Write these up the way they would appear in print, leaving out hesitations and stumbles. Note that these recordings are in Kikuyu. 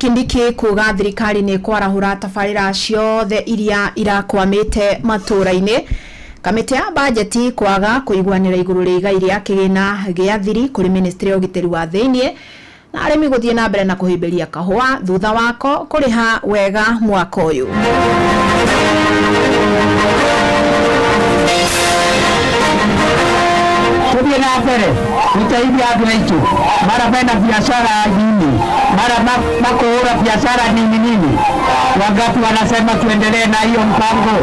Kindiki kuga thirikari nĩ kwarahũra tabarĩra ciothe iria irakwamĩte matũũra-inĩ. Kamĩtĩ ya bajeti kwaga kũiguanĩra igũrũ rĩa igai rĩa kĩgĩna gĩa thiri kũrĩ ministry ya ũgitĩri wa thĩiniĩ na arĩmi gũthiĩ na mbere na kũhĩmbĩria kahũa thutha wako kũrĩha wega mwaka ũyũ. Tũthiĩ na mbere gũteithia andũ aitũ mara mena biashara nini, mara makũhũra biashara nini nini. Wangapi wanasema tuendelee na hiyo mpango?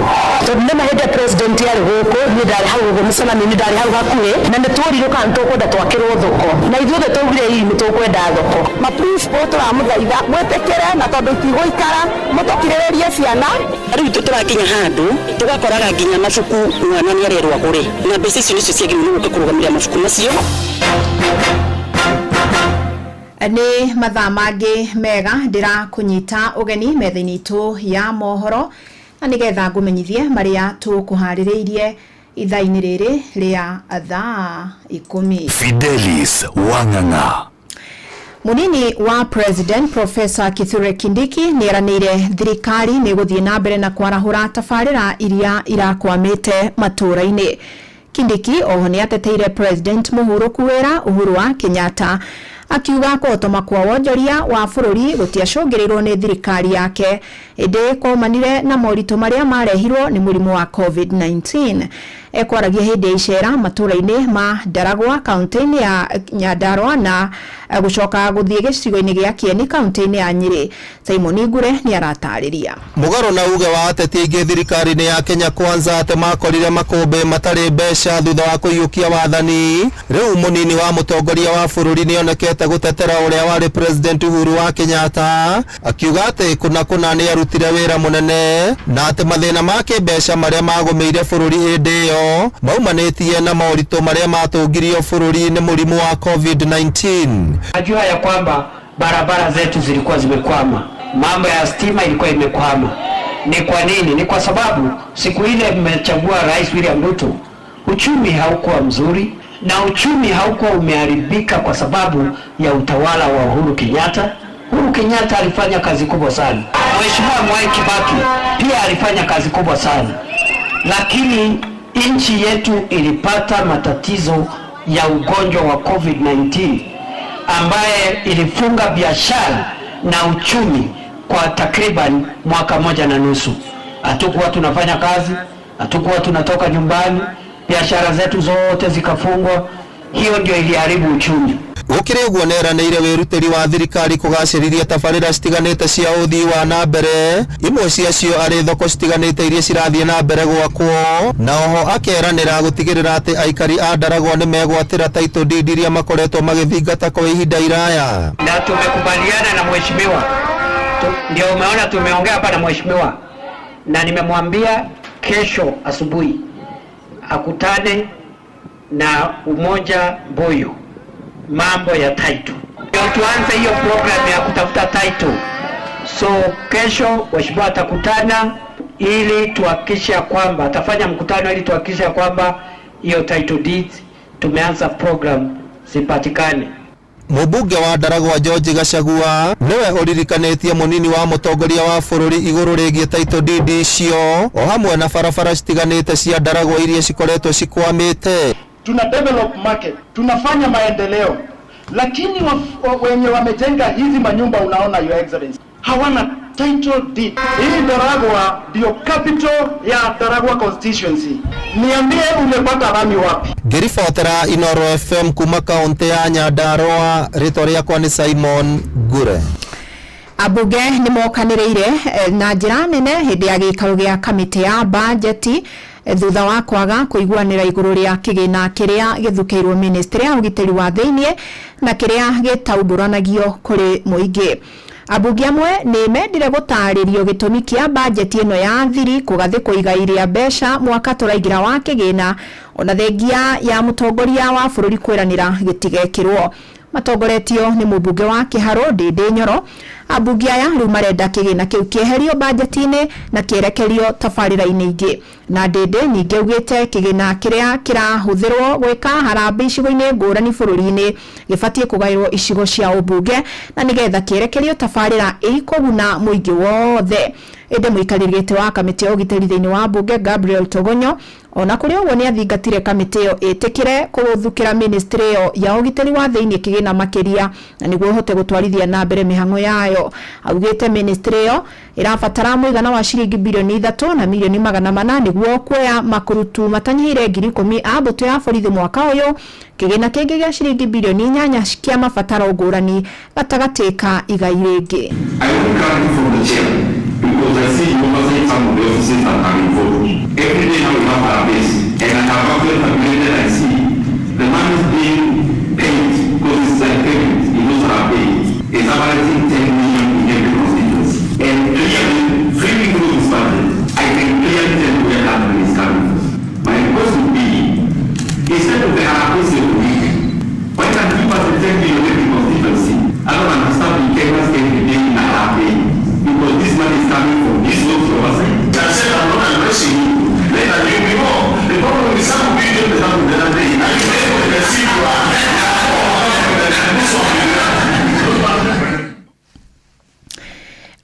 Tondũ nĩ ma hĩndĩ ĩrĩa president arĩ gũkũ, niĩ ndarĩ hau ũguo mũcemanio-inĩ, ndarĩ hau hakuhĩ, na nĩ tworirwo kana nĩ tũkwenda twakĩrwo thoko, na ithuothe twaugire ii nĩ tũkwenda thoko. Ma principal tũramũthaitha mwĩtĩkĩre, na tondũ itigũikara mũtũkirĩrĩrie ciana. Rĩu ithuĩ tũrakinya handũ tũgakoraga nginya mabuku mwana nĩ arerwo agũre, na mbeca icio nĩcio ciagĩrĩirwo nĩ gũka kũrũgamĩrĩra mabuku macio. Nĩ mathaa mangĩ mega ndĩrakũnyita ũgeni metha-inĩ itũ ya mohoro, na nĩgetha ngũmenyithie marĩa tũkũharĩrĩirie ithaa-inĩ rĩrĩ rĩa thaa 10. Fidelis Wang'ang'a. Munini wa President Professor Kithure Kindiki nĩeranĩire thirikari nĩ gũthiĩ na mbere na kwarahũra tabarĩra iria irakwamĩte matũũra-inĩ. Kindiki oho nĩ ateteire President mũhurũku wĩra Uhuru wa Kenyatta, akiuga kũhotoma kwa wonjoria wa bũrũri gũtiacũngĩrĩirwo nĩ thirikari yake, ĩndĩ kwaumanire na moritũ marĩa marehirwo nĩ mũrimũ wa COVID-19. Ekwaragia hĩndĩ ya icera matũũra-inĩ ma Ndaragwa kaunti-inĩ ya Nyandarua na gũcoka gũthiĩ gĩcigo-inĩ gĩa Kieni kaunti-inĩ ya Nyĩrĩ. Simon Ngure nĩ aratarĩria. Mũgarũ na uge wa ateti aingĩ thirikari-inĩ ya Kenya Kwanza atĩ makorire makũmbĩ matarĩ mbeca thutha wa kũiyũkia wathani, rĩu mũnini wa mũtongoria wa bũrũri nĩonekete gũtetera ũrĩa warĩ President Uhuru wa Kenyatta, akiuga atĩ kũna kũna nĩ arutire wĩra mũnene na atĩ mathĩna ma kĩmbeca marĩa magũmĩire bũrũri hĩndĩ ĩyo maumanĩtie na moritũ marĩa matũngirio bũrũri nĩ mũrimũ wa COVID-19. Najua ya kwamba barabara zetu zilikuwa zimekwama, mambo ya stima ilikuwa imekwama. Ni kwa nini? Ni kwa sababu siku ile mmechagua Rais William Ruto, uchumi haukuwa mzuri, na uchumi haukuwa umeharibika kwa sababu ya utawala wa Uhuru Kenyatta. Uhuru Kenyatta alifanya kazi kubwa sana. Mheshimiwa Mwai Kibaki pia alifanya kazi kubwa sana, lakini nchi yetu ilipata matatizo ya ugonjwa wa COVID-19 ambaye ilifunga biashara na uchumi kwa takriban mwaka moja na nusu. Hatukuwa tunafanya kazi, hatukuwa tunatoka nyumbani, biashara zetu zote zikafungwa. Hiyo ndio iliharibu uchumi. Gũkĩrĩ ũguo nĩeranĩire wĩrutĩri wa thirikari kũgacĩrithia tabarĩra citiganĩte cia ũthii wa na mbere, imwe ciacio arĩ thoko citiganĩte iria cirathiĩ na mbere gwakwo, na oho akeranĩra gũtigĩrĩra atĩ aikari a Ndaragwa nĩ megwatĩra title deed iria makoretwo magĩthingata kwa ihinda iraya. Na tumekubaliana na mheshimiwa, ndio umeona tumeongea hapa na mheshimiwa, na nimemwambia kesho asubuhi akutane na Umoja Mbuyu mambo ya title. Ndio tuanze hiyo program ya kutafuta title. So kesho mheshimiwa atakutana ili tuhakikishe kwamba atafanya mkutano ili tuhakikishe kwamba hiyo title deeds tumeanza program zipatikane. Mũmbunge wa Ndaragwa George Gachagua nĩwe ũririkanĩtie mũnini wa mũtongoria wa bũrũri igũrũ rĩgiĩ title deed icio o hamwe na barabara citiganĩte cia Ndaragwa iria cikoretwo cikwamĩte. Tuna develop market, tunafanya maendeleo, lakini wenye wamejenga hizi manyumba, unaona Your Excellency, hawana title deed. Hii Ndaragwa ndio capital ya Ndaragwa constituency. Niambie umepata lami wapi? Ngĩribotera Inoro FM kuma kaunti ya Nyandarua, rĩtwa rĩakwa nĩ Simon Ngure. Ambunge nĩ mokanĩrĩire na njĩra nene hĩndĩ ya gĩikaro gĩa kamĩtĩ ya bajeti thutha wa kwaga kũiguanĩra igũrũ rĩa kĩgĩna kĩrĩa gĩthukĩirwo ministry ya ũgitĩri wa thĩiniĩ na kĩrĩa gĩtaumbũranagio kũrĩ mũingĩ. Ambunge amwe nĩ mendire gũtarĩrio gĩtũmi kĩa bajeti ĩno ya thiri kũgathĩkwo igai rĩa mbeca mwaka tũraingĩra wa kĩgĩna, ona thengia ya mũtongoria wa bũrũri kwĩranĩra gĩtigekĩrwo. Matongoretio nĩ mũmbunge wa Kĩharũ Ndĩndĩ Nyoro. Ambunge aya rĩu marenda kĩgĩna kĩu kĩeherio bajeti-inĩ na kĩerekerio tabarĩra-inĩ ingĩ. Na Ndĩndĩ ningĩ augĩte kĩgĩna kĩrĩa kĩrahũthĩrwo gwĩka harambĩ icigo-inĩ ngũrani bũrũri-inĩ gĩbatiĩ kũgaĩrwo icigo cia ũmbunge na nĩgetha kĩerekerio tabarĩra ĩkũguna mũingĩ wothe. Ĩndĩ mũikarĩri gĩtĩ wa kamĩtĩ ya ũgitĩri thĩinĩ wa mbunge Gabriel Togonyo ona kũrĩ ũguo nĩ athingatire kamĩtĩ ĩyo ĩtĩkĩre kũgũthũkĩra ministry ĩyo ya ũgitĩri wa thĩinĩ kĩgĩna makĩria na nĩguo ĩhote gũtwarithia na mbere mĩhang'o yayo. Augĩte ministry ĩyo ĩrabatara mũigana wa ciringi bilioni 3 na milioni 400 nĩguo kuoya makurutu matanyihĩire 10,000 a mbũtũ ya borithi mwaka ũyũ, kĩgĩna kĩngĩ gĩa ciringi bilioni 8 kĩa mabataro ngũrani gatagatĩ ka igai rĩngĩ. I want clarity from the chair because I see you oversight some of the offices that are involved. Every day now we have our base, and I have actually calculated, I see the money is being paid, because it's like payment in those that are paid, is averaging 10 million in every constituency. And clearly, reading through this budget, I can clearly tell you where that money is coming from. My request would be, instead of the harambee every week, why can't you pass the 10 million every constituency, other than disturbing Kenyans every day in harambee? Because this money is coming from this local oversight. I said I'm not addressing you. Then I knew before. The problem is some of you don't deserve the other day. And you may perceive you are.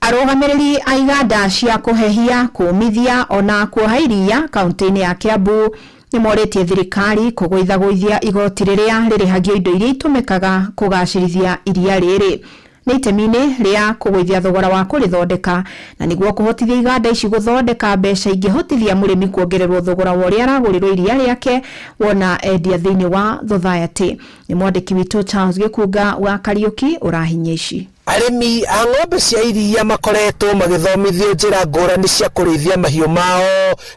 Arũgamĩrĩri a iganda cia kũhehia, kũmithia ona kuoha iria kaunti-inĩ ya Kiambu nĩ morĩtie thirikari kũgũithagũithia igoti rĩrĩa rĩrĩhagio indo iria itũmĩkaga kũgacĩrithia iria rĩrĩ nĩ itemi-inĩ rĩa kũgũithia thogora wa kũrĩthondeka na nĩguo kũhotithia iganda ici gũthondeka mbeca ingĩhotithia mũrĩmi kuongererwo thogora wa ũrĩa aragũrĩrwo iria rĩake wona endia thĩinĩ wa thothaĩtĩ. Nĩ mwandĩki witũ Charles Gĩkunga wa Kariũki ũrahinyia ici. Arĩmi a ng'ombe cia iria makoretwo magĩthomithio njĩra ngũrani cia kũrĩithia mahiũ mao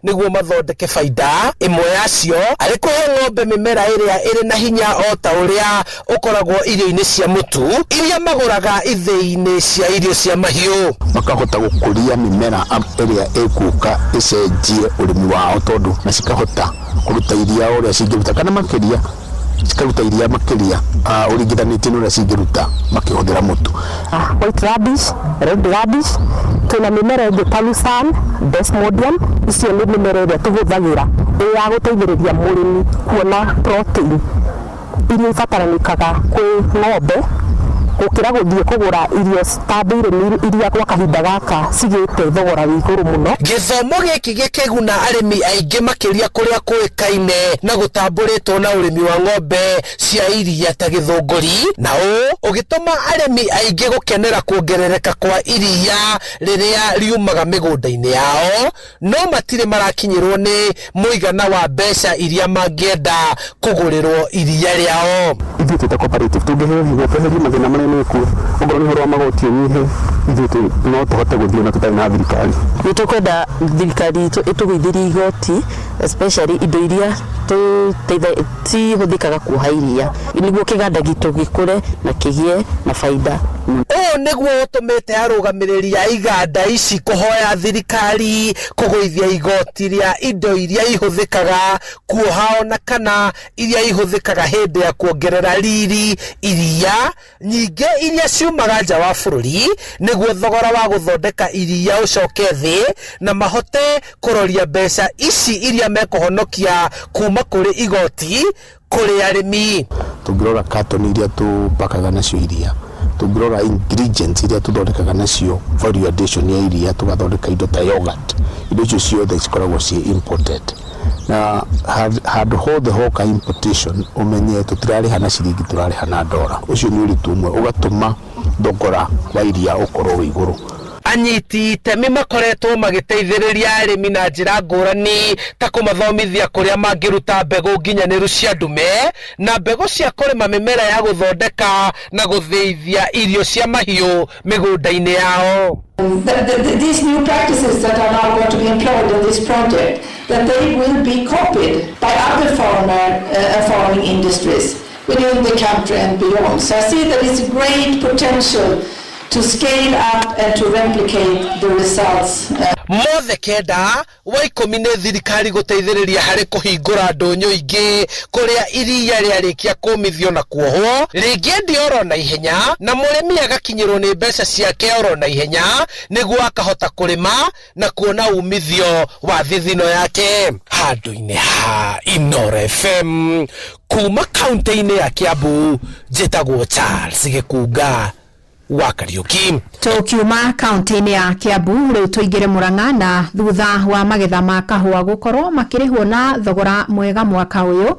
nĩguo mathondeke baida. Ĩmwe yacio arĩ kũhe ng'ombe mĩmera ĩrĩa ĩrĩ na hinya o ta ũrĩa ũkoragwo irio-inĩ cia mũtu iria magũraga ithĩi-inĩ cia irio cia mahiũ. Makahota gũkũria mĩmera ĩrĩa ĩgũka ĩcenjie ũrĩmi wao tondũ na cikahota kũruta iria ũrĩa cingĩruta kana makĩria cikaruta iria makĩria ũringithanĩtie na ũrĩa cingĩruta makĩhũthĩra mũtu. White radish, red radish, twĩna mĩmera ĩngĩ ta lucerne, desmodium, icio nĩ mĩmera ĩrĩa tũhũthagĩra ĩ ya gũteithĩrĩria mũrĩmi kuona protein iria ibataranĩkaga kwĩ ng'ombe gũkĩra gũthiĩ kũgũra irio ta dairy meal iria gwa kahinda gaka cigĩte thogora wĩ igũrũ mũno. Gĩthomo gĩkĩ gĩkĩguna arĩmi aingĩ makĩria kũrĩa kũĩkaine na gũtambũrĩtwo na ũrĩmi wa ng'ombe cia iria ta Gĩthũngũri, na ũũ ũgĩtũma arĩmi aingĩ gũkenera kuongerereka kwa iria rĩrĩa riumaga mĩgũnda-inĩ yao, no matirĩ marakinyĩrwo nĩ mũigana wa mbeca iria mangĩenda kũgũrĩrwo iria rĩao. Ithuĩ twĩ ta cooperative tũngĩheo hinya tweherie mathĩna marĩa mekuo, okorwo nĩ ũhoro wa magoti ũnyihe, ithuĩ no tũhote gũthiĩ ona tũtarĩ na thirikari. Nĩ tũkwenda thirikari itũ ĩtũgũithĩrie igoti, especially indo iria cihũthĩkaga kuoha iria nĩguo kĩganda gitũ gĩkũre na kĩgĩe na baida. Ũũ nĩguo ũtũmĩte arũgamĩrĩri a iganda ici kũhoya thirikari kũgũithia igoti rĩa indo iria ihũthĩkaga kuoha ona kana iria ihũthĩkaga hĩndĩ ya kuongerera riri iria nyingĩ iria ciumaga nja wa bũrũri nĩguo thogora wa gũthondeka iria ũcoke thĩ na mahote kũroria mbeca ici iria mekũhonokia kuma kũrĩ igoti kũrĩ arĩmi. Tũngĩrora katoni iria tũpakaga nacio iria, tũngĩrora ingredients iria tũthondekaga nacio value addition ya iria, tũgathondeka indo ta yogurt, indo icio ciothe cikoragwo ciĩ imported, na handũ hothe hoka importation ũmenye tũtirarĩha na ciringi, tũrarĩha na ndora. Ũcio nĩ ũritũ ũmwe ũgatũma thogora wa iria ũkorwo wĩ igũrũ. Anyiti itemi makoretwo magĩteithĩrĩria arĩmi na njĩra ngũrani ta kũmathomithia kũrĩa mangĩruta mbegũ nginyanĩru cia ndume na mbegũ cia kũrĩma mĩmera ya gũthondeka na gũthĩithia irio cia mahiũ mĩgũnda-inĩ yao. These new practices that are now going to be employed in this project, that they will be copied by other farming industries within the country and beyond. So I see that it's a great potential to scale up and to replicate the results. Mothe kenda wa ikũmi nĩ thirikari gũteithĩrĩria harĩ kũhingũra ndũnyũ ingĩ kũrĩa iria rĩarĩkia kũmithio na kuohwo rĩngĩendio oro na ihenya na mũrĩmi agakinyĩrwo nĩ mbeca ciake oro na ihenya nĩguo akahota kũrĩma na kuona umithio wa thithino yake. Handũ-inĩ ha Inooro FM kuma kaunti-inĩ ya Kiambu, njĩtagwo Charles Gĩkunga wa Kariuki. Tukiuma kaunti-inĩ ya Kiambu rĩu tũingĩre Murang'a, na thutha wa magetha ma kahũa gũkorwo makĩrĩhwo na thogora mwega mwaka ũyũ,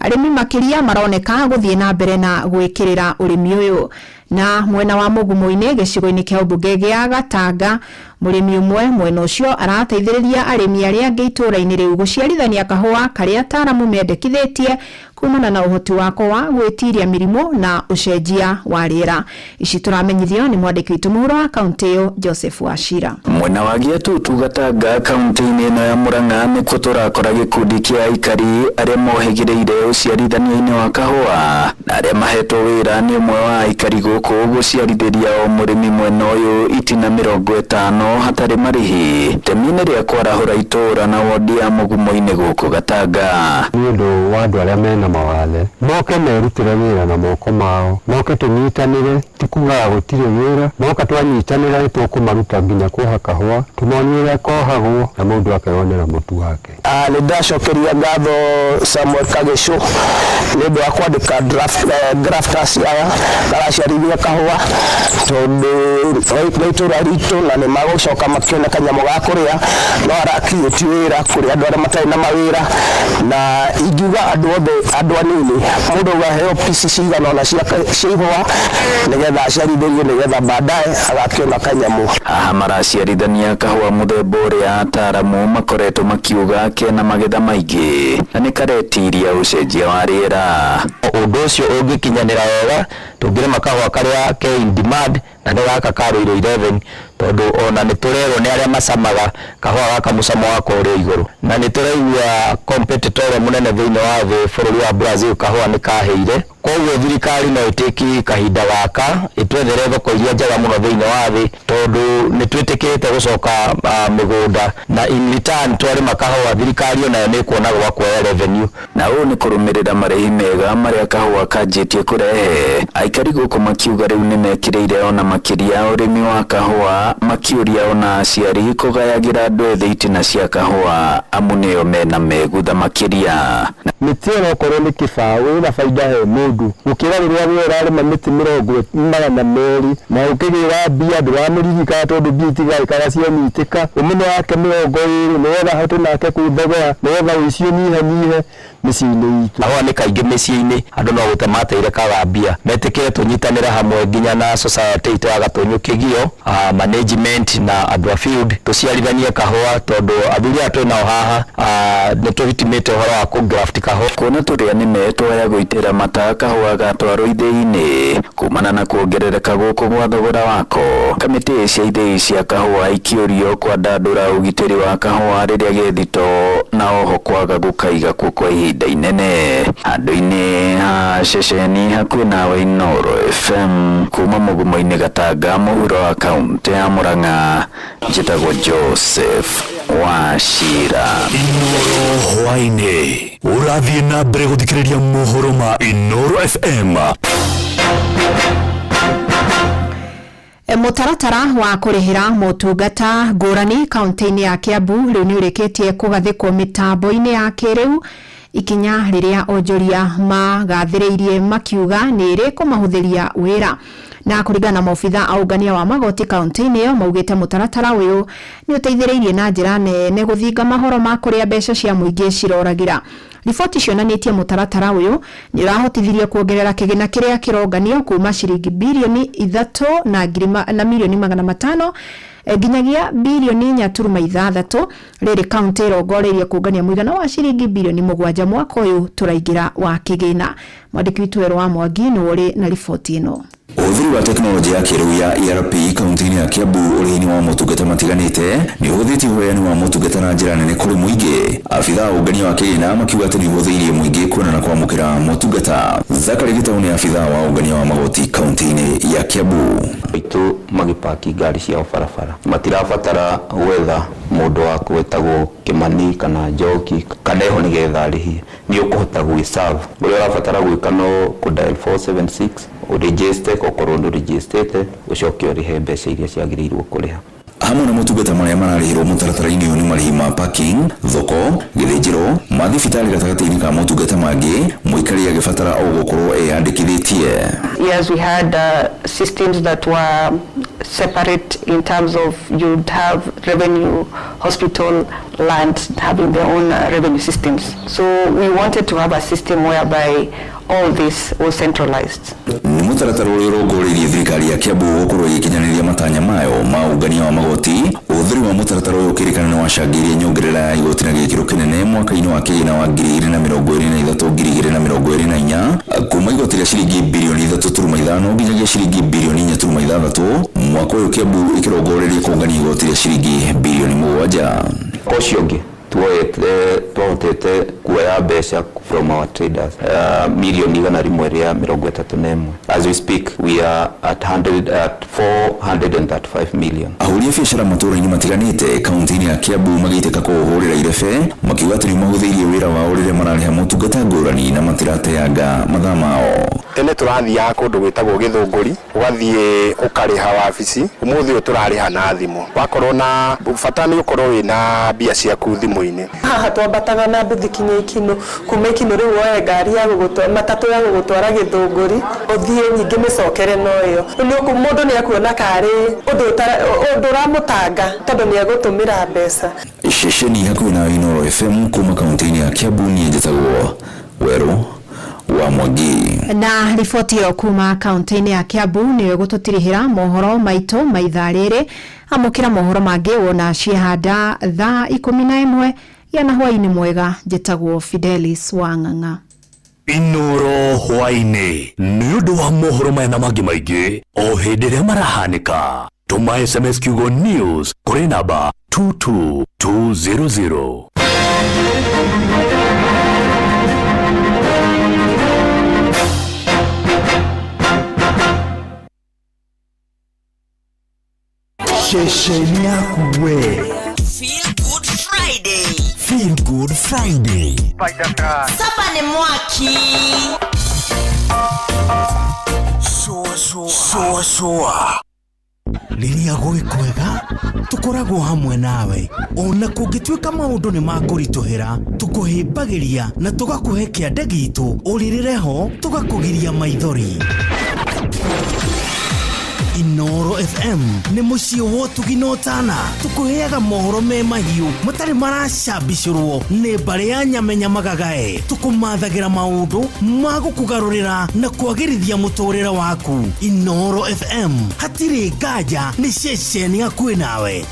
arĩmi makĩria maroneka gũthiĩ na mbere na gwĩkĩrĩra ũrĩmi ũyũ. Na mwena wa Mũgumo-inĩ gĩcigo-inĩ kĩa ũmbunge gĩa Gatanga, mũrĩmi ũmwe mwena ũcio arateithĩrĩria arĩmi arĩa angĩ itũũra-inĩ rĩu gũciarithania kahũa karĩa ataaramu mendekithĩtie kumana na ũhoti wako wa gwĩtiria mĩrimũ na ũcenjia wa rĩera. Ici tũramenyithio nĩ mwandĩki witũ mũhuro wa kaunti ĩyo Joseph Wachira. Mwena wa Gĩatutu Gatanga kaunti-inĩ ĩno ya Murang'a nĩkuo tũrakora gĩkundi kĩa aikari arĩa mohĩgĩrĩire ũciarithania-inĩ wa kahũa na arĩa mahetwo wĩra nĩ ũmwe wa aikari gũkũ gũciarithĩria o mũrĩmi mwena ũyũ itina 50 hatarĩ marĩhi itemi-inĩ rĩa kwarahũra itũũra na wondi ya Mũgumo-inĩ gũkũ Gatanga. Nĩ ũndũ wa andũ arĩa mena mawathe moke merutĩre wĩra na moko mao, moke tũnyitanĩre, ti kugaga gũtirĩ wĩra, moka twanyitanĩra nĩ tũkũmaruta nginya kuoha kahũa, tũmonie ũrĩa kohagwo na mũndũ akeyonera mũtu wake. Nĩ ndacokeria ngatho Samuel Kagecu nĩ ũndũ wa kwandĩka drafters aya maraciarithia kahũa, tondũ nĩ itũũra ritũ na nĩ magũcoka makĩona kanyamũ ga kũrĩa, no arakiriĩti wĩra kũrĩ andũ arĩa matarĩ na mawĩra, na ingiuga andũ othe, andũ anini, mũndũ ũgaheo pici cigana ũna cia ihũa nĩgetha aciarithĩrie, nĩgetha baadaye agakĩona kanyamũ. Haha maraciarithania kahũa mũthemba ũrĩa ataaramu makoretwo makiuga kena magetha maingĩ na nĩ karetiria ũcenjia wa rĩera. Ũndũ ũcio ũngĩkinyanĩra wega tũngĩrĩma kahũa karĩa ke in demand na nĩ gaka ka Ruiru 11, tondũ ona nĩ tũrerwo nĩ arĩa macamaga kahũa gaka mũcamo wako ũrĩ igũrũ, na nĩ tũraigua competitor ũrĩa mũnene thĩinĩ wa thĩ bũrũri wa Brazil kahũa nĩ kahĩire. Koguo thirikari no ĩtĩki kahinda gaka ĩtwethere thoko iria njega mũno thĩinĩ wa thĩ, tondũ nĩ twĩtĩkĩrĩte gũcoka mĩgũnda na in return twarĩma kahũa thirikari onayo nĩ ĩkuona gwa kuoya revenue. Na ũũ nĩ kũrũmĩrĩra marĩhi mega marĩa kahũa kanjĩtie kũrehe. Aikari gũkũ makiuga rĩu nĩ mekĩrĩire ona makĩria ũrĩmi wa kahũa, makĩũria ona aciari kũgayagĩra andũ ethĩ itina cia kahũa amu nĩo mena megutha makĩria. Mĩtĩ ĩno okorwo nĩ kĩbaũ ĩna baida he mũndũ gũkĩra rĩrĩa we ũrarĩma mĩtĩ 200 na ũkĩgĩra mbia ndũramũririkana tondũ mbia itigaikara cianyitĩka, ũmene wake 20 nĩgetha ahote nake kwĩthogora nĩgetha ũici ũnyihanyihe mĩciĩ-inĩ itũ. Kahũa nĩ kaingĩ mĩciĩ-inĩ, andũ no gũte mateire kaga mbia, metĩkĩre tũnyitanĩre hamwe nginya na society itũ ya Gatũnyũ Kĩgio, management na andũ a field, tũciarithanie kahũa tondũ athuri aya twĩ nao haha nĩ tũhitimĩte ũhoro wa kũ-graft kahũa. Kuona tũrĩa nĩme twaya gũitĩra mata kahũa gatwarwo ithĩi-inĩ kumana na kuongerereka gũkũ gwa thogora wako, kamĩtĩ cia ithĩi cia kahũa ikĩũrio kwandandũra ũgitĩri wa kahũa rĩrĩa gĩthito na oho kwaga gũkaiga kuo kwa ihinda inene. Handũ-inĩ ha ceceni hakuhĩ nawe Inooro FM kuma Mũgumo-inĩ Gatanga mũhuro wa kaunti ya Murang'a, njĩtagwo Joseph Wachira. Inooro hwaĩ-inĩ ũrathiĩ na mbere gũthikĩrĩria mohoro ma Inooro FM. Mũtaratara wa kũrĩhĩra motungata ngũrani kaunti-inĩ ya Kiambu rĩu nĩ ũrĩkĩtie kũgathĩkwo mĩtambo-inĩ ya kĩrĩu, ikinya rĩrĩa onjoria magathĩrĩirie makiuga nĩ rĩkũmahũthĩria wĩra. Na kũringana na maobitha a ũngania wa magoti kaunti-inĩ ĩyo maugĩte mũtaratara ũyũ nĩ ũteithĩrĩirie na njĩra nene gũthinga mahoro ma kũrĩa mbeca cia mũingĩ ciroragĩra. Riboti cionanĩtie mũtaratara ũyũ nĩ ũrahotithirie kuongerera kĩgĩna kĩrĩa kĩronganio kuma ciringi birioni 3 na ngiri na mirioni 500 nginyagia birioni 4.6. Rĩrĩ kaunti ĩrongoreirie kũngania mũigana wa ciringi birioni 7 mwaka ũyũ tũraingĩra wa kĩgĩna. Mwandĩki witũ Werũ wa Mwangi nĩwe ũrĩ na riboti ĩno. Ũhũthĩri wa tekinoronjĩ ya kĩrĩu ya ERP kaunti-inĩ ya Kiambu ũrĩhi-inĩ wa motungata matiganĩte nĩ ũhũthĩtie ũheani wa motungata na njĩra nene kũrĩ mũingĩ. Abithaa a ũngania wa kĩgĩna makiuga atĩ nĩ ũhũthĩirie mũingĩ kuona na kwamũkĩra motungata. Zakari Gĩtaũ nĩ abithaa wa ũngania wa magoti kaunti-inĩ ya Kiambu. aitũ magĩpaki ngari ciao barabara. Matirabatara gwetha mũndũ wa gwĩtagwo Kĩmani kana Njoki kana eho nĩgetha arĩhie. Nĩ ũkũhota gwĩ-serve. Ũrĩa ũrabatara gwĩka no kũ dial 476 ũregister, okorwo ndũregister ũcoke ũrĩhe mbeca iria ciagĩrĩirwo kũrĩha. Hamwe na motungata marĩa mararĩhĩrwo mũtaratara-inĩ ũyũ nĩ marĩhi ma parking, thoko, gĩthĩnjĩro, mathibitarĩ gatagatĩ-inĩ ka motungata mangĩ, mũikari agĩbatara o gũkorwo eyandĩkithĩtie. Yes, we had systems that were separate in terms of you'd have revenue, hospital, land having their own revenue systems. So we wanted to have a system whereby all this was centralized. Nĩ mũtaratara ũrĩa ũrongoreirie thirikari ya Kiambu gũkorwo ĩgĩkinyanĩria matanya mayo ma ũngania wa magoti. Ũhũthĩri wa mũtaratara ũyũ ũkĩrĩkana nĩ wacangĩirie nyongerera ya igoti na gĩkĩro kĩnene mwaka-inĩ wa kĩgĩna wa 2023 2024, kuma igoti rĩa ciringi birioni 3.5 nginyagia ciringi birioni 4.6. Mwaka ũyũ Kiambu ĩkĩrongoreria kũngania igoti rĩa ciringi birioni 7. Mwaka ũcio ũngĩ twahotete kuoya mbeca from our traders milioni 131. As we speak we are at 435 million. Ahũri a biacara matũũra-inĩ matiganĩte kaunti-inĩ ya Kiambu magĩitĩka kũũhũrĩra irebe, makiuga atĩ nĩ mahũthĩirie wĩra wao rĩrĩa mararĩha motungata ngũrani na matirateanga mathaa mao. Tene tũrathiaga kũndũ gwĩtagwo Gĩthũngũri, ũgathiĩ ũkarĩha wabici. Ũmũthĩ ũyũ tũrarĩha na thimũ. Wakorwo na bata nĩ ũkorwo wĩna mbia ciaku thimũ-inĩ. Haha twambataga na nduthi kinya Ikinũ, kuma Ikinũ rĩu woe ngari ya gũgũtwara, matatũ ya gũgũtwara Gĩthũngũri, ũthiĩ nyingĩ mĩcokere no ĩyo. Rĩu mũndũ nĩ ekuona karĩ ũndũ ũramũtanga tondũ nĩ egũtũmĩra mbeca. Ceceni hakuhĩ na Inooro FM kuma kaunti-inĩ ya Kiambu, niĩ njĩtagwo Werũ wa Mwangi. Na riboti ĩyo kuma kaunti-inĩ ya Kiambu nĩyo ĩgũtũtirihĩra mohoro maitũ ma ithaa rĩrĩ. Amũkĩra mohoro mangĩ wona ciehanda thaa 11 ya na hwaĩ-inĩ mwega. Njĩtagwo Fidelis Wang'ang'a. Inooro hwaĩ-inĩ nĩ ũndũ wa mohoro maya na mangĩ maingĩ o hĩndĩ ĩrĩa marahanĩka. Tũma SMS kiugo news kũrĩ namba 22200. Ceceni yaku we. Feel Good Friday. Feel Good Friday. Saba ni mwaki. Sure, sure. Sure, sure. Rĩrĩa gwĩ kwega tũkoragwo hamwe nawe, ona kũngĩtuĩka maũndũ nĩ makũritũhĩra, tũkũhĩmbagĩria na tũgakũhe kĩande gitũ, ũrĩrĩre ho tũgakũgiria maithori. Inooro FM nĩ mũciĩ wa ũtugi na ũtana, tũkũheaga mohoro me mahiũ matarĩ maracambicũrwo nĩ mbarĩ ya nyamenya magagae, tũkũmathagĩra maũndũ ma gũkũgarũrĩra na kwagĩrithia mũtũrĩre waku. Inooro FM hatirĩ nganja, nĩ ceceni hakuhĩ nawe.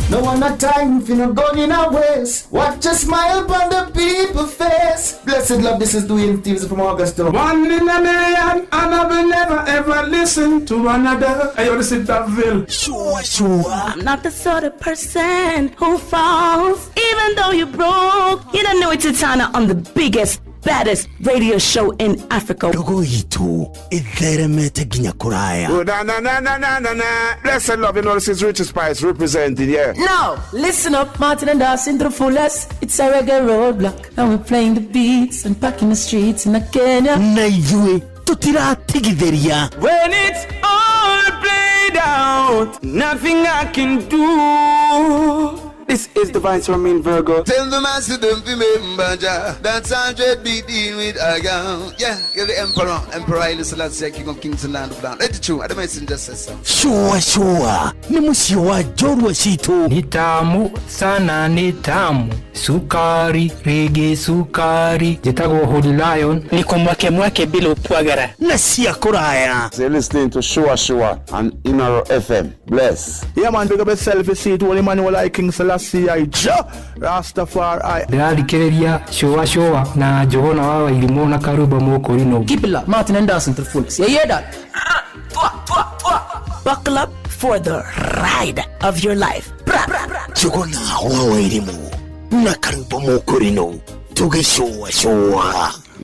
No one a time if you not gone in a waste. Watch a smile upon the people's face. Blessed love, this is Dwayne Stevens from Augusta. One in a million, and I will never ever listen to another. Hey, yo, this is Daville. Sure, sure. I'm not the sort of person who falls, even though you broke. You don't know it's Titana on the biggest, baddest radio show in Africa. Ndogo itu itheremete nginya kuraya. Oh, na, na, na, na, na, na, na. Blessed love, you know, this is Richie Spice representing, yeah. Now, listen up, Martin and Dawson to the fullest. It's a reggae roadblock. And we're playing the beats and packing the streets in Kenya. Na ithuĩ tũtiratigithĩria. When it's all played out, nothing I can do. This is the Vice Romain Virgo. Tell the master don't remember Jah. That's 100 be deal with a girl. Yeah, you're the emperor, Emperor Haile Selassie, King of Kings and Land of Land. Let it true. I don't messenger says so. Sure, sure. Ni mũciĩ wa njorua citũ. Ni tamu sana, ni tamu. Sukari, rege sukari. Njĩtagwo Holy Lion. Niko mwake mwake bila upwagara. Na cia kũraya. So you're listening to Sure Sure on Inooro FM. Bless. Yeah man, big up yourself, you see it, Holy Emmanuel I King Selassie I Jah Rastafari. Ndĩrathikĩrĩria Sure Sure na Njũgũna wa Wairimũ na Karumba Mũkũrinũ. Keep it locked, Martin and Dawson to the fullest. You hear that? Buckle up for the ride of your life. Njũgũna wa Wairimũ na Karumba Mũkũrinũ tũgĩcũa cũa.